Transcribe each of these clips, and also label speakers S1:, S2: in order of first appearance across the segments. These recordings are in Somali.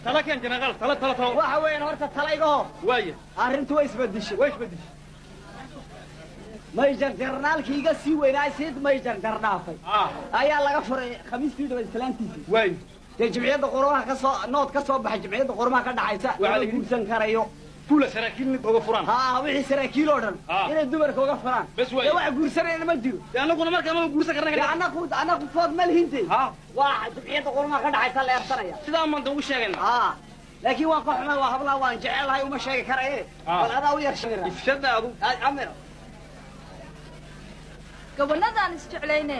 S1: Tala keen, jeneraal, tala, tala, tala.
S2: Waxa weeyaan, horta tala iga hor.
S1: Waaya.
S2: Arrintu way isbedeshay.
S1: Way isbedeshay.
S2: Major generaalkii iga sii weynaa, siid major gardhaafay, ayaa laga furay Khamiistii dhawa islaantiisii.
S1: Waay.
S2: Dee Jimciyadda Qurumaha ka soo nood ka soo baxay, Jimciyadda Qurumaha ka dhaxaysa
S1: Waxaa la
S2: lama
S1: yidhi-
S2: guursan karayo.
S1: Kula saraakiil mid uga furaan.
S2: Haa, wixii saraakiil oo dhan inay dumarka uga furaan.
S1: Bes waay.
S2: Dee wax guursanayna ma jiro.
S1: Dee annaguna markaa maba guursan
S2: Dee
S1: karna.
S2: anaku food ma lihinte. Waa Jimciyadda Qurumaha ka dhaxaysa la eersanaya.
S1: Sidaa maanta ugu sheegayna.
S2: Haa, laakiin waan ka xumay, waa hablaha waan jecelahay, uma sheegi karaye. Bal adaa u yar sheegay.
S1: Ifshada adu.
S2: Amir.
S3: Gabannadaan isjeclayne,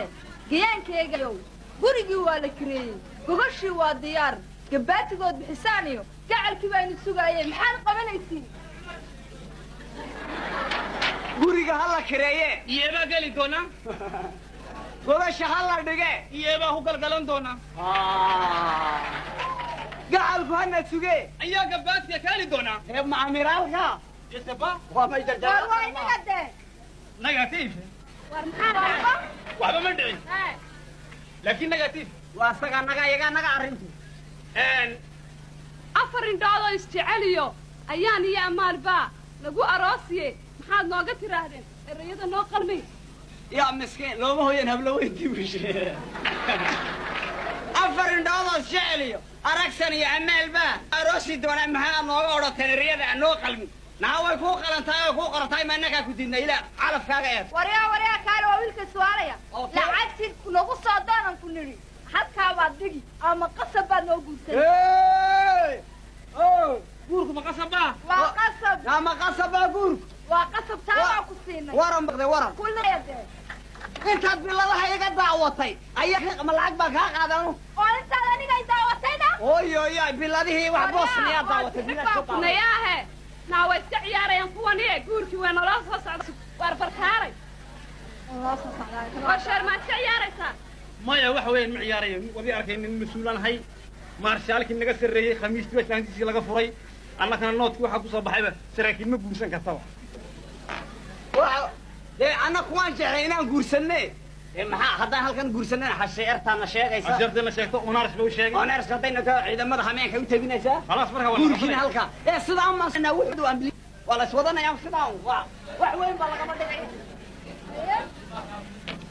S3: gayaankaygayow, gurigii waa la kireeyey, gogashii waa diyaar, gabaatigood bixisaan iyo gacalkii baynu sugaayeen. Maxaad qabanaysiin?
S2: Guriga ha la kireeye.
S1: Iyeebaa geli doonaa.
S2: Gogasha ha la dhige.
S1: Iyeebaa ku galgalan doonaa.
S2: Gacalku hana suge.
S1: Ayaa gabaadka kaali doonaa.
S2: Ee ma amiraalka?
S1: Jeseba.
S2: Waa major.
S3: Waar waa inaga dee.
S1: Negative.
S3: War maxaa?
S1: Waxba ma dhicin, laakiin negative.
S2: Waa asaga naga iyaga naga arrintu.
S4: Afar indhoodoo isjeceliyo ayaan iyo amaalbaa lagu aroosiye. Maxaad nooga tiraahdeen erayada noo qalmay?
S2: Ya miskiin, looma hoyan hablo weyntii bushe. Afar indhoodoo jeceliyo, Aragsan iyo Amaalbaa aroosi doonaa. Maxaa nooga odhateen erayada aan noo qalmin? Naa way kuu qalantahay oo kuu qorantahay, ma innagaa ku diidna? Ilaa calafkaaga eed.
S3: Waryaa, waryaa, kaale, waa wiilka su'aalaya.
S2: Okay.
S3: Lacagtii nagu soo doonan ku nidhi halkaa baad dhigi ama qasab baad noo guursanay?
S1: Guurku ma qasab baa?
S3: Waa qasab.
S2: Naa ma qasab baa guurku?
S3: Waa qasab, taa waa ku siinay.
S2: Waran baqde, waran.
S3: Kulliya dee.
S2: Intaad biladaha iga daawatay ayaa ma lacag baan kaa qaadanu?
S3: Oo intaad aniga i daawatayna?
S2: Oy oy oy, biladihii wax Bosniyaa daawatay, bilaash ku daawatay.
S4: Nayaahe, naa way iska ciyaarayaan kuwani. Guurkii waa naloo soo socda. Waar barkaaray, war sheer, maa iska ciyaaraysaa?
S1: Maya, waxa weeyaan ma ciyaarayo. Wadi arkay nin mas-uulaan ahay. Maarshaalkii naga sarreeyey Khamiistii baa islaantiisii laga furay. Annagana noodkii waxaa kusoo baxayba saraakiil ma guursan kartaba.
S2: Waxa dee annaku waan jeclay inaan guursanne. Dee maxaa haddaan halkan guursanena xasheertaana sheegaysa.
S1: Ashartana sheegto, onars ba u sheegay.
S2: Oneers haddayna ka ciidamada hameenka u tabinaysaa.
S1: Khalaas, marka waa.
S2: Guurkiina halkaa ee sidaa ma wuxuu aan waa la iswadanaya sidaa waa wax weyn baa lagama dhigay.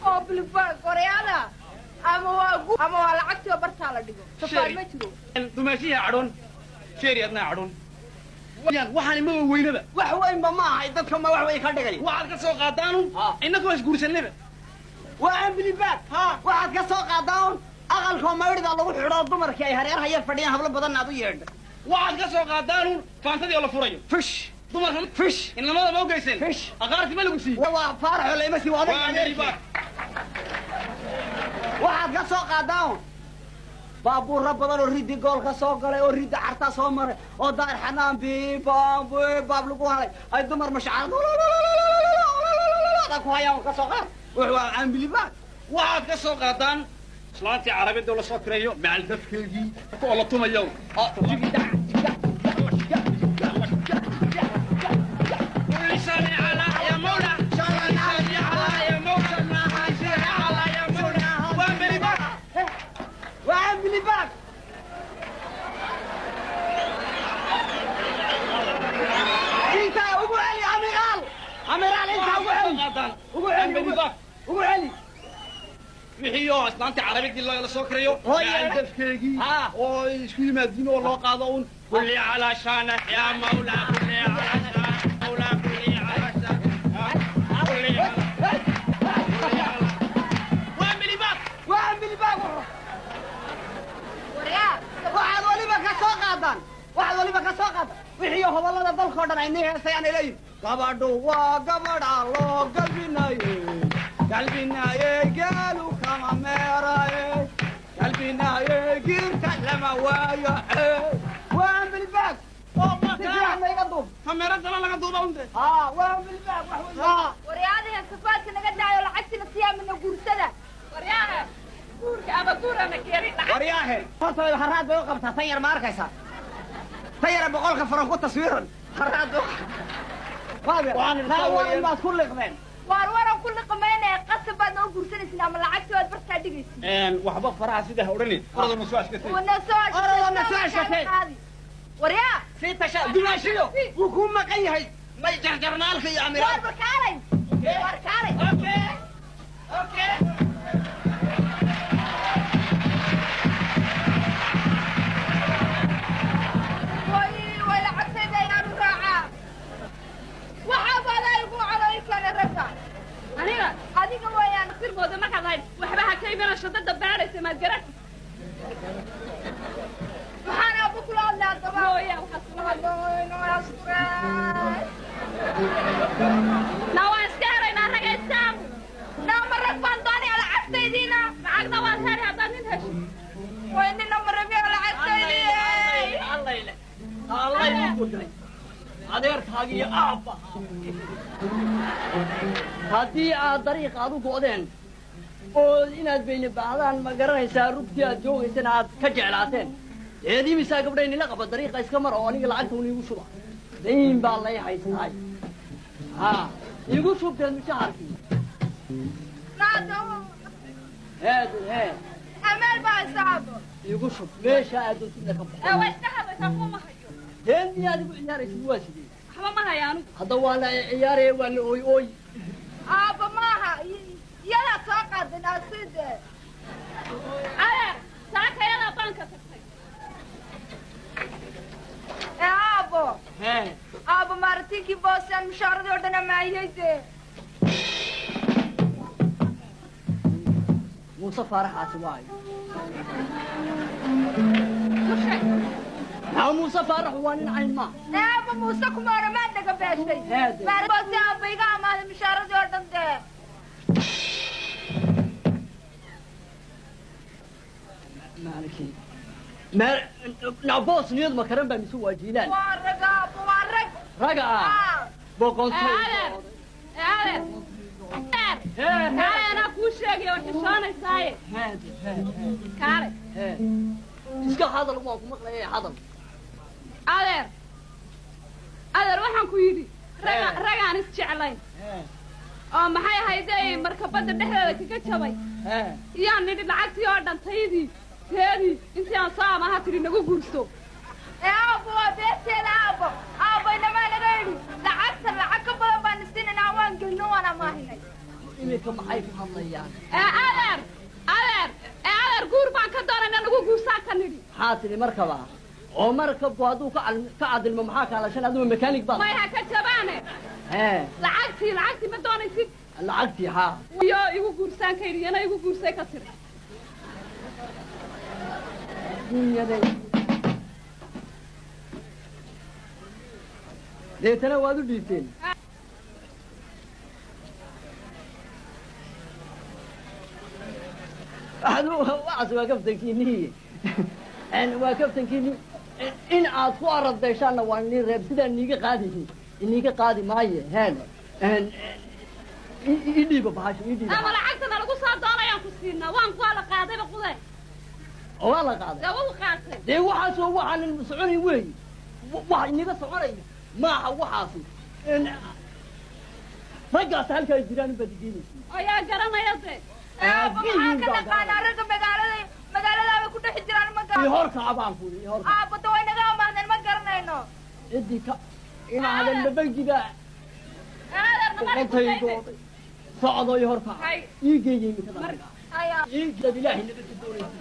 S3: Oo bilba goryada ama waa gu ama waa lacagtii oo bartaa la dhigo, safaar ma jiro.
S1: Dumaashihi cadhoon, sheeri adnaa cadhoon, waxaani ma weynaba.
S2: Wax weynba ma ahay, dadka ma wax weyn ka dhigay.
S1: Waxaad ka soo qaadaanu innagu waa isguursanaba.
S2: Waa ambilibaad. Waxaad ka soo qaadaan aqalkoo maydhida lagu xidho, dumarkii ay hareeraha yar fadhiyaan, hablo badanna aad u yeedha.
S1: Waxaad ka soo qaadaanu faantadii oo la furayo.
S2: Fish.
S1: Dumarka.
S2: Fish.
S1: Inamada ma ogeyseen?
S2: Fish.
S1: Aqaarti ma lagu siiyey?
S2: Waa Faaraxo lama sii
S1: Waa
S2: adag.
S1: ambilibaad.
S2: Waxaad ka soo qaadaan baabuurra badan oo riddi gool ka soo galay oo ridda Cartaa soo maray oo Daar Xanaan biibaam biibaab lagu halay, ay dumar mashcarada ku hayaan ka soo qaad. Wuxuu waa ambilibaad.
S1: Waxaad ka soo qaadaan islaantii carabida oo lasoo kireeyo macal dafkeygii oo la tumayo. كل سنة على يا مولا، سنة على يا مولا، سنة على يا مولا، وامبلي باك.
S2: Waa ambilibaad. Intaa ugu celi, amiraal, amiraal, intaa ugu celi, ugu celi, ugu celi.
S1: Wixii oo islaantii carabidii la soo kireeyo
S2: Hooye.
S1: macal dafkeygii oo isku yimaadiin oo loo qaado un kulli calaa shaana yaa mawla, kulli calaa shaana mawla, kulli calaa shaana, kulli calaa, waambilibaak.
S2: Waa ambilibaag.
S3: Waryaa.
S2: Waxaad weliba ka soo qaadaan, waxaad weliba ka soo qaadaan wixii hobolada dalkao dhan ay nii heesayaan, ay leeyihin gabadhu waa gabadha loo galbinaye, galbinaye, geelu kama meeraye, galbinaye, giirka lama waayo. Waa ambilibaag, si fiican ma iga duub.
S1: Kameeradana laga duuba unde.
S2: Haa, waa ambilibaag, wax weyn.
S3: Waryaadahan safaadka naga daayo, lacagtina siyaamina guursada.
S4: Waryaahe, guurka ama guur ama geeri lacag.
S2: Waryaahe, horta haraad bay u qabtaa tan yar, ma arkaysaa tan yara 100-ka faran ku taswiiran? Haraad bay u
S1: Waxaan
S2: waran baad ku liqdeen.
S3: Waar waran ku liqmaynaya, qasab baad noo guursanaysin ama lacagtii baad bartaa dhigaysin.
S1: Waxba faraha sidaa odhani, orodana soo ashkatay.
S3: Wana soo.
S2: Orodana soo ashkatay.
S3: Waryaa.
S2: Sii tasha dumaashiyo wuu kuu maqan yahay may jarjarnaalka iyo
S3: Waar
S2: amiraal.
S3: Barkaalay, waar kaalay.
S2: Okay, okay.
S3: Way way, lacagtayda ayaan u raacaa. Waxaa baadaa igu caloy keenay ragga.
S4: Aniga?
S3: Adiga weeyaan.
S4: Sirmooda markaad lahayd waxba ha ka imana, shandada baadhaysa maad garan.
S3: Maxaan aabbo kula hadlay haddaba?
S4: Mooya waxaad kula hadlay.
S3: Asturay.
S4: Na waan iska helaynaa raga iskaamu.
S3: Naama rag baan doonaya lacagtaydiina.
S4: Lacagna waan heli haddaad nin hesho.
S3: Way nina marabiya lacagtaydii.
S1: Allayle allay u gudray adeerkaaga iyo aabba haddii aad dariiqa aad u go'deen oo inaad bayni baahdaan, ma garanaysaa, rugtii aad joogaysana aad ka jeclaateen, deed imisaa gabdhay nila qaba, dariiqa iska mara oo aniga lacagta un iigu shuba. Dayn baa lay haystaay, ha iigu shubteen mushaharkii.
S3: Naado.
S1: Heed hee.
S3: Amaal baa haysta aabbo.
S1: Iigu shub meesha aad doontidna ka
S4: Ee, waa
S1: baxo.
S4: iska hadlaysaa, kuwa ma hayo.
S1: Deen miyaad igu ciyaaraysid? Waa sidee?
S4: Waxba ma haya anigu.
S1: Hadda waa la ciyaaraya, waa la ooy ooy.
S3: Aabba maaha, iyadaa soo qaaday naaside.
S4: Adeer, saakayadaa baanka tagtay.
S3: Ee aabbo.
S1: Hee.
S3: Aabbo, maaratiinkii boosaan mushaaradii oo dhan amaahiyey dee.
S1: Muuse Faaraxaasi waayo.
S4: U sheeg.
S1: Maxaa Muuse Faarax waa nin cayn maa.
S3: Ee aabbo, Muuse kuma odhan, daga beeshay.
S1: Heede.
S3: Boose aabba iga amaaday mushaaradii oo dhan dee.
S1: Maalikii naboos niyad ma karan baa mise waa jiilaan?
S3: Waa rag aabbo, waa rag.
S1: Raga ah.
S3: Ah.
S1: Boqontay.
S4: Adeer, adeer, adeer.
S1: Hee hee.
S4: Kaale, anaa kuu sheegaya oo xishoonaysaay.
S1: Heede hee hee.
S4: Kaale.
S1: Hee, iska hadal, waan ku maqlaya, hadal.
S4: Adeer, adeer, waxaan ku yidhi raga
S1: Ee.
S4: ragaan isjeclayn
S1: hee
S4: oo maxay ahayde markabadda dhexdeeda kaga jabay
S1: hee
S4: iyaan nidhi lacagtii oo dhan taydii teedii intii aan soo amaha tidhi nagu guurso.
S3: Ee aabbo, waa beerteeda aabbo. Aabbo, inamaa naga yidhi lacagta lacag ka badan baan isinaynaa, waan gelino, waan amaahinay.
S1: Iminka maxay ku hadlayaan?
S4: Ee adeer, adeer, ee adeer, guur baan ka doonayna, nagu guursaa ka nidhi.
S1: Maxaa tidhi markaba? Oo markabku hadduu ka cadilmo maxaa kaalashan? Adigu mechanic baa.
S4: May ha ka jabaane.
S1: Hee.
S4: Lacagtii, lacagtii ma doonaysid?
S1: Lacagtii haa.
S4: Iyo igu guursaan ka yidhi, iyana igu guursay ka tiri.
S1: Dunyaday deetana waad u dhiibteen. Waxaas waa kaftankiinii, waa kaftankiinii. In aad ku arabdeeshaanna waa nii reeb, sidaan niiga qaadi iniiga qaadi maaye. Heen ii dhiiba bahasha, ii dhiiba.
S4: Ama lacagtana lagu soo doonayaan ku siinaa, waan waa la qaadayba qude.
S1: Oo waa la qaaday?
S4: Dee wuu qaatay.
S1: Dee waxaas oo waxaanan soconayn weey, wax iniga soconaya maaha waxaasi. Raggaas halkaa jiraan baad igeynaysa.
S4: Oo yaa garanaya dee?
S3: Aabbo, maxaan ka naqaanaa ragga magaalada? Magaaladaaba ku dhex jiraan ma
S1: Iyo
S3: garan.
S1: Horkaca baan ku yidhi, horkaca.
S3: Aabbo, da way naga amaahdeen, ma garanayno.
S1: Ciddii ka imaadan bangiga.
S4: Adeerna mari ku
S1: boqontay
S4: dayde.
S1: Gooday socdo iyo horkaca.
S4: Hay.
S1: Ii geeyey imikada.
S3: Haya.
S1: Ii dad ilaahay nabadda doonaysa.